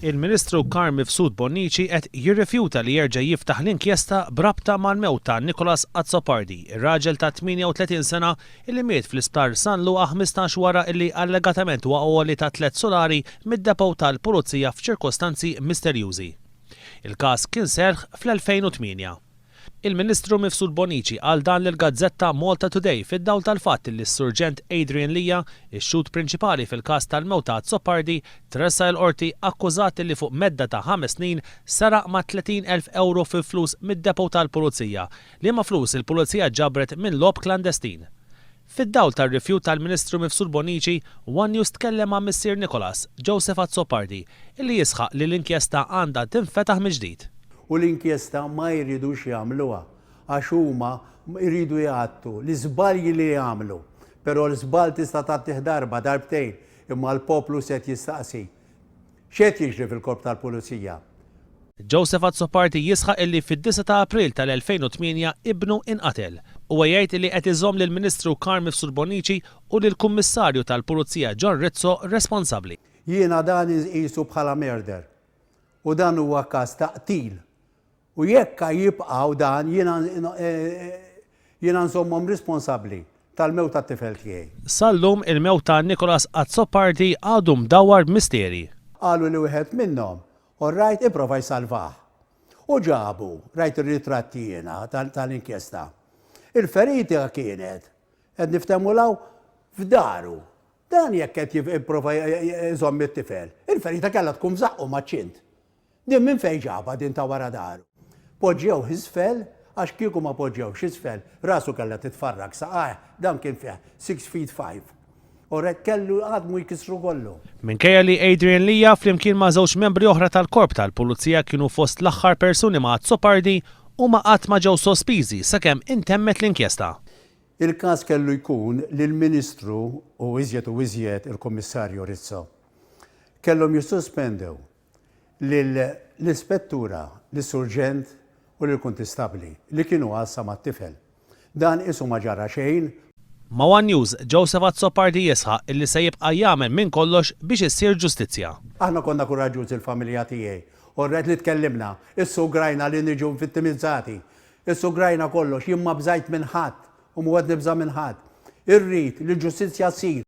Il-Ministru Carm Mifsud Bonnici qed jirrifjuta li jerġa' jiftaħ l-inkjesta b'rabta mal-mewt ta' Nicholas Azzopardi, ir-raġel ta' 38 sena illi miet fl-Isptar San Luqa 15 wara illi allegatament waqa' għoli ta' tlett sulari mid-depot tal-Pulizija f'ċirkostanzi misterjużi. Il-każ kien seħħ fl-2008. Il-Ministru Mifsud Bonnici qal dan lill-gazzetta Malta Today fid-dawl tal-fatt li s-Surġent Adrian Lia, ix-xhud prinċipali fil-każ tal-mewt ta' Azzopardi, tressaq il-Qorti akkużat li fuq medda ta' ħames snin seraq mat-30,000 ewro fi flus mid-depot tal-Pulizija, liema flus il-Pulizija ġabret minn logħob klandestin. Fid-dawl tar-rifjut tal-Ministru Mifsud Bonnici, one News tkellem ma' missier Nicholas, Joseph Azzopardi, illi jisħaq li l-inkjesta għandha tinfetaħ mill-ġdid. U l-inkjesta ma jridux jagħmluha għax huma jridu jgħattu l-iżbalji li għamlu. Però l-żball tista' tgħattih darba, darbtejn, imma l-poplu se qed jistaqsi X'qed jiġri fil-Korp tal-Pulizija? Joseph Azzopardi jisħaq illi fid-disgħa ta' April tal-2008 ibnu inqatel. Huwa jgħid illi qed iżomm lill-Ministru Carm Mifsud Bonnici u lill-Kummissarju tal-Pulizija John Rizzo responsabbli. Jiena dan inqisu bħala murder u dan huwa każ ta' qtil U jekk jibqgħu dan jiena jiena nżommhom responsabbli tal-mewt tat-tifel tiegħi. Sal-lum il-mewt ta' Nicholas Azzopardi għadu mdawwar b'misteri. Qalu li wieħed minnhom, all right, ipprova jsalvah. U ġabu, rajt ir-ritratti jiena tal-inkjesta. Il-ferita kienet, qed niftehmu 'l hawn, f'daru. Dan jekk qed jipprova jżomm it-tifel, il-ferita kellha tkun f'żaqqu maċ-ċint. Din minn fejn ġabha din ta' wara daru? Poġġewh isfel għax kieku ma poġġewhx isfel rasu kellha titfarrak saqajh dan kien fih six feet five. Alright kellu għadmu jkissru kollu. Minkejja li Adrian Lia flimkien ma' żewġ membri oħra tal-Korp tal-Pulizija kienu fost l-aħħar persuni ma' Azzopardi, huma qatt ma ġew sospiżi sakemm intemmet l-inkjesta. Il-każ kellu jkun li l-Ministru u iżjed u iżjed il-Kummissarju Rizzo kellhom jissospendew lill-ispettura, lis-surġent u lill-kuntistabbli li kienu għassa mat-tifel. Dan qisu ma ġara xejn. Ma' one News, Joseph Azzopardi jisħaq illi se jibqa' jagħmel minn kollox biex issir ġustizzja. Aħna konna kuraġġużi l-familja tiegħi u rajt li tkellimna, issugrajna li niġu vittimizzati, issugrajna kollox, jien ma bżajt minn ħadd u mhu qed nibża' minn ħadd. Irrid li l-ġustizzja ssir.